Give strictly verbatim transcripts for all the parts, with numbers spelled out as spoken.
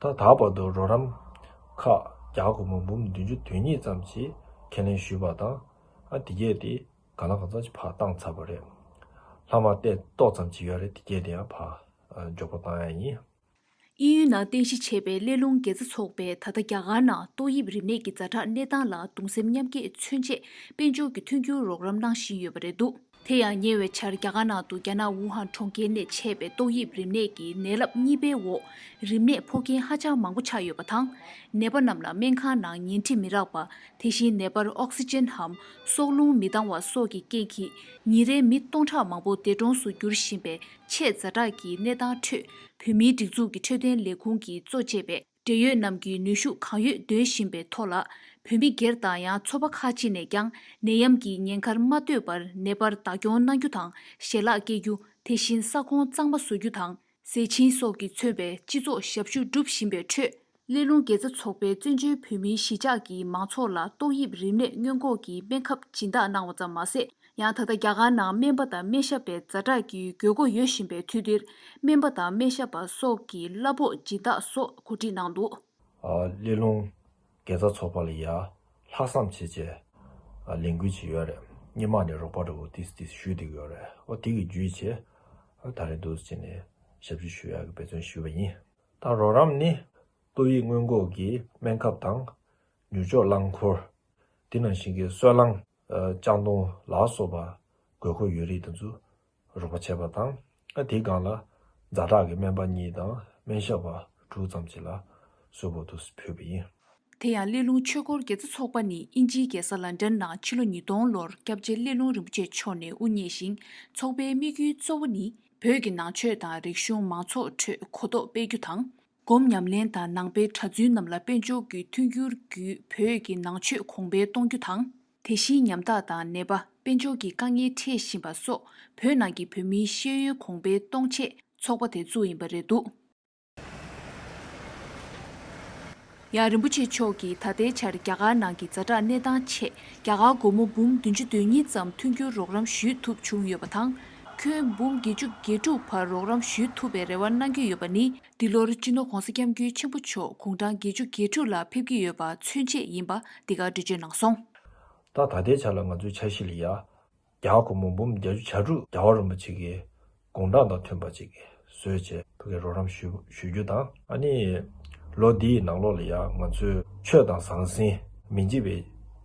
ད་ད་བར་དུ་རོགས་རམ་ཁག་རྒྱ་གར་སྒོར་མོ་འབུམ་བདུན་ཅུ་དོན་གཉིས་ཙམ་ཞིག་ཁས་ལེན་ཞུས་པ་དང་། ཨ་དེ་གས་དེ་གང་ལ་གང་འཚམ་ཞིག་ཕར་བཏང་ཚར་བ་རེད། ལྷག་མ་ཏོག་ཙམ་ཞིག་ཡོད་རེད། དེ་གས་དེ་ཡང་ཕར་ཨ་མགྱོགས་པོ་བཏང་ཡ་ཡིན། དབྱིན་ཡུལ་ནང་རྟེན་གཞི་བྱས་པའི་སླེ་ལུང་དགེ་རྩ་ཚོགས་པས་ད་ལྟ་རྒྱ་གར་ནང་ཏོག་དབྱིབས་རིམས་ནད་ཀྱི་ཛ་དྲག་གནས་སྟངས་ལ་གདུང་སེམས་མཉམ་སྐྱེད་མཚོན་ཆེད་དཔལ་འབྱོར་གྱི་མཐུན་འགྱུར་རོགས་རམ་གནང་བཞིན་ཡོད་པ་རེད་འདུག་དེ་ཡང་ཉེ་བའི་ཆར་རྒྱ་གར་ནང་དུ་རྒྱ་ནག་ཝུ་ཧན་གྲོང་ཁྱེར་ནས་མཆེད་པའི་ཏོག་དབྱིབས་རིམས་ནད་ཀྱི་ནད་རླབས་གཉིས་པའི་འོག་རིམས་ནད་ཕོག་མཁན་ཧ་ཅང་མང་པོ་ཆགས་ཡོད་པ་དང་། ནད་པ་རྣམས་ལ་སྨན་ཁང་ནང་ཉལ་ཁྲི་མི་རག་པ། དེ་བཞིན་ནད་པར་ཨོག་སི་ཅན་འམ་སྲོག་རླུང་མི་འདང་བ་སོགས་ཀྱི་རྐྱེན་གྱིས་ཉིན་རེའི་མི་སྟོང་ཕྲག་མང་པོ་འདས་གྲོངས་སུ་འགྱུར་བཞིན་པའི་ཆེས་ཛ་དྲག་གི་གནས་སྟངས་ཁྲོད། བོད་མིའི་སྒྲིག་འཛུགས་ཀྱི་འཕྲོད་བསྟེན་ལས་ཁུངས་ཀྱིས་གཙོ་བྱས་པའི་འབྲེལ་ཡོད་རྣམས་ཀྱིས་ནུས་ཤུགས་གང་ཡོད་འདོན་བཞིན་པའི་ཐོག་ལ། བོད་མི་སྒེར་དང་ཡང་ཚོགས་པ་ཁག་ཅིག་ནས་ཀྱང་ནད་ཡམས་ཀྱི་ཉེན་ཁར་མ་ལྟོས་པར་ནད་པར་བདག་སྐྱོང་གནང་རྒྱུ་དང་ཞལ་ལག་སྐྱེལ་རྒྱུ། དེ་བཞིན་ས་ཁོངས་གཙང་མ་བཟོ་རྒྱུ་དང་། ཟས་བྱིན་སོགས་ཀྱིས་མཚོན་པའི་སྤྱི་ཚོགས་ཞབས་ཞུ་སྒྲུབ་བཞིན་པའི་ཁྲོད། སླེ་ལུང་དགེ་རྩ་ཚོགས་པས་བཙན་བྱོལ་བོད་མིའི་གཞིས་ཆགས་ཀྱི་མང་ཚོགས་ལ་ཏོག་དབྱིབས་རིམས་ནད་སྔོན་འགོག་གི་སྨན་ཁབ་སྦྱིན་བདག་གནང་བ་ཙམ་མ་ཟད། ཡང་ད་ལྟ་རྒྱ་གར་ནང་སྨན་པ་དང་སྨན་ཞབས་པའི་ཛ་དྲག་གི་དགོས་མཁོ་ཡོད་བཞིན་པའི་དུས་འདིར། སྨན་པ་དང་སྨན་ཞབས་པ་སོགས་ཀྱི་གླ་ཕོགས་སྦྱིན་བདག་སོགས་གོ་སྒྲིག་གནང་འདུག་ཨ། སླེ་ལུང་དགེ་རྩ་ཚོགས་པ་ལ་ཡ་ལྷག་བསམ་བྱེད་ཆེད་ཨ་ལས་འགུལ་ཅིག་ཡོད་རེད། སྔོན་མ་ནས་རོགས་པ་འདྲ་བོ་ཏིས་ཏིས་ཞུས་བསྡད་ཀྱི་ཡོད་རེད། ཨོ་དེ་གི་བརྒྱུད་བྱས་ཨ་ད་རེས་འདུག་སེ་བྱས་ནས་ཞབས་ཕྱི་ཞུ་ཡག་གི་འབད་བརྩོན་ཞུས་པ་ཡིན། ད་རོགས་རམ་ནི་ཏོག་དབྱིབས་སྔོན་འགོག་གི་སྨན་ཁབ་དང་། མྱུར་མགྱོགས་རླངས་འཁོར། དེ་ནང་བཞིན་གྱི་སོལ་རླངས་ལྕགས་མདོང་ལ་སོགས་པ་དགོས་མཁོ་ཡོད་རིགས་དེ་ཚོ་རོགས་པ་བྱས་པ་དང་། དེའི་སྒང་ལ་ཛ་དྲག་གི་སྨན་པ་གཉིས་དང་སྨན་ཞབས་པ་དྲུག་ཙམ་ཞིག་ལ་གསོལ་ཕོགས་དུ་ཕུལ་བ་ཡིན། དེ་ཡང་སླེ་ལུང་ཆོས་འཁོར་དགེ་རྩ་ཚོགས་པ་ནི་དབྱིན་ཇིའི་རྒྱལ་ས་ལན་ཀྲན་ནང་ཕྱི་ལོ་ཉིས་སྟོང་ལོར་སྐྱབས་རྗེ་སླེ་ལུང་རིན་པོ་ཆེ་མཆོག་ནས་དབུ་བརྙེས་ཤིང་། ཚོགས་པའི་དམིགས་ཡུལ་གཙོ་བོ་ནི་བོད་ཀྱི་ནང་ཆོས་དང་རིག་གཞུང་མང་ཚོགས་ཁྲོད་གོ་རྟོགས་སྤེལ་རྒྱུ་དང་། སྒོམ་ཉམས་ལེན་དང་ནང་པའི་གྲྭ་བཙུན་རྣམས་ལ་དཔལ་འབྱོར་གྱི་མཐུན་འགྱུར་བརྒྱུད་བོད་ཀྱི་ནང་ཆོས་གོང་འཕེལ་གཏོང་རྒྱུ་དང་། དེ་བཞིན་ཉམ་ཐག་དང་ནད་པ། དཔལ་འབྱོར་གྱི་དཀའ་ངལ་འཕྲད་བཞིན་པ་སོགས་བོད་ནང་གི་བོད་མིའི་ཤེས་ཡོན་གོང་འཕེལ་གཏོང་ཆེད་ཚོགས་པ་དེ་བཙུགས་ཡིན་པ་རེད་འདུག་ཡང་རིན་པོ་ཆེ་མཆོག་གིས་ད་ལྟའི་ཆར་རྒྱ་གར་ནང་གི་ཛ་དྲག་གནས་སྟངས་ཆེད་རྒྱ་གར་སྒོར་མོ་འབུམ་བདུན་ཅུ་དོན་གཉིས་ཙམ་མཐུན་འགྱུར་རོགས་རམ་ཞུས་ཐུབ་བྱུང་ཡོད་པ་དང་། ཁྱོན་འབུམ་བརྒྱད་ཅུ་གྱ་དྲུག་བར་རོགས་རམ་ཞུས་ཐུབ་པའི་རེ་བ་གནང་གི་ཡོད་པ་ནི། འདི་ལོར་སྤྱི་ནོར་༧གོང་ས་༧སྐྱབས་མགོན་ཆེན་པོ་མཆོག་དགུང་གྲངས་བརྒྱད་ཅུ་གྱ་དྲུག་ལ་ཕེབས་ཀྱི་ཡོད་པ་མཚོན་ཆེད་ཡིན་པ་འདི་གར་འགྲེལ་བརྗོད་གནང་སོང་། ད་ད་ལྟའི་ཆ་ལ་ང་ཚོའི་འཆར་གཞི་ལ་ཡ། རྒྱ་གར་སྒོར་མོ་འབུམ་བརྒྱད་ཅུ་གྱ་དྲུག་རྒྱལ་བ་རིན་པོ་ཆེ་གི་དགུང་གྲངས་དང་མཐུན་པ་ཅིག་བཟོས་བྱས་ཕ་གིར་རོགས་རམ་ཞུ་ཞུ་རྒྱུ་དང་། ཨ་ནི་ལོ་འདིའི་ནང་ལོགས་ལ་ཡང་ང་ཚོས་ཆོས་དང་ཟང་ཟིང་མི་འཇིགས་པའི་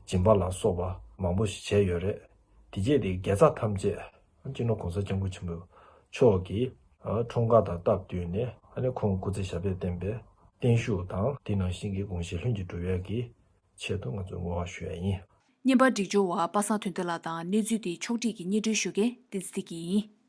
སྦྱིན་པ་ལ་སོགས་པ་མང་པོ་ཞིག་བྱས་ཡོད་རེད། དེ་རྗེས་དེ་དགེ་རྩ་ཐམས་ཅད་སྤྱི་ནོར་༧གོང་ས་༧སྐྱབས་མགོན་ཆེན་པོ་མཆོག་གིས་འཁྲུངས་སྐར་དང་སྟབས་བསྟུན་ནས། ཨ་ནི་ཁོང་སྐུ་ཚེ་ཞབས་པད་བརྟན་པའི་བརྟན་བཞུགས་དང་། དེ་ནང་བཞིན་གྱི་དགོངས་བཞེད་ལྷུན་གྱིས་གྲུབ་ཡས་ཀྱི་ཆེད་དུ་ང་ཚོས་བསྔོ་བ་ཞུ་ཡ་ཡིན། བརྙན་པར་སྒྲིག་སྦྱོར་བ་པ་སངས་དོན་ལྡན་ལགས་དང་། གནས་ཚུལ་དེ་ཕྱོགས་སྒྲིག་གིས་སྙན་སྒྲོན་ཞུ་མཁན་བསྟན་འཛིན་བདེ་སྐྱིད་ཡིན།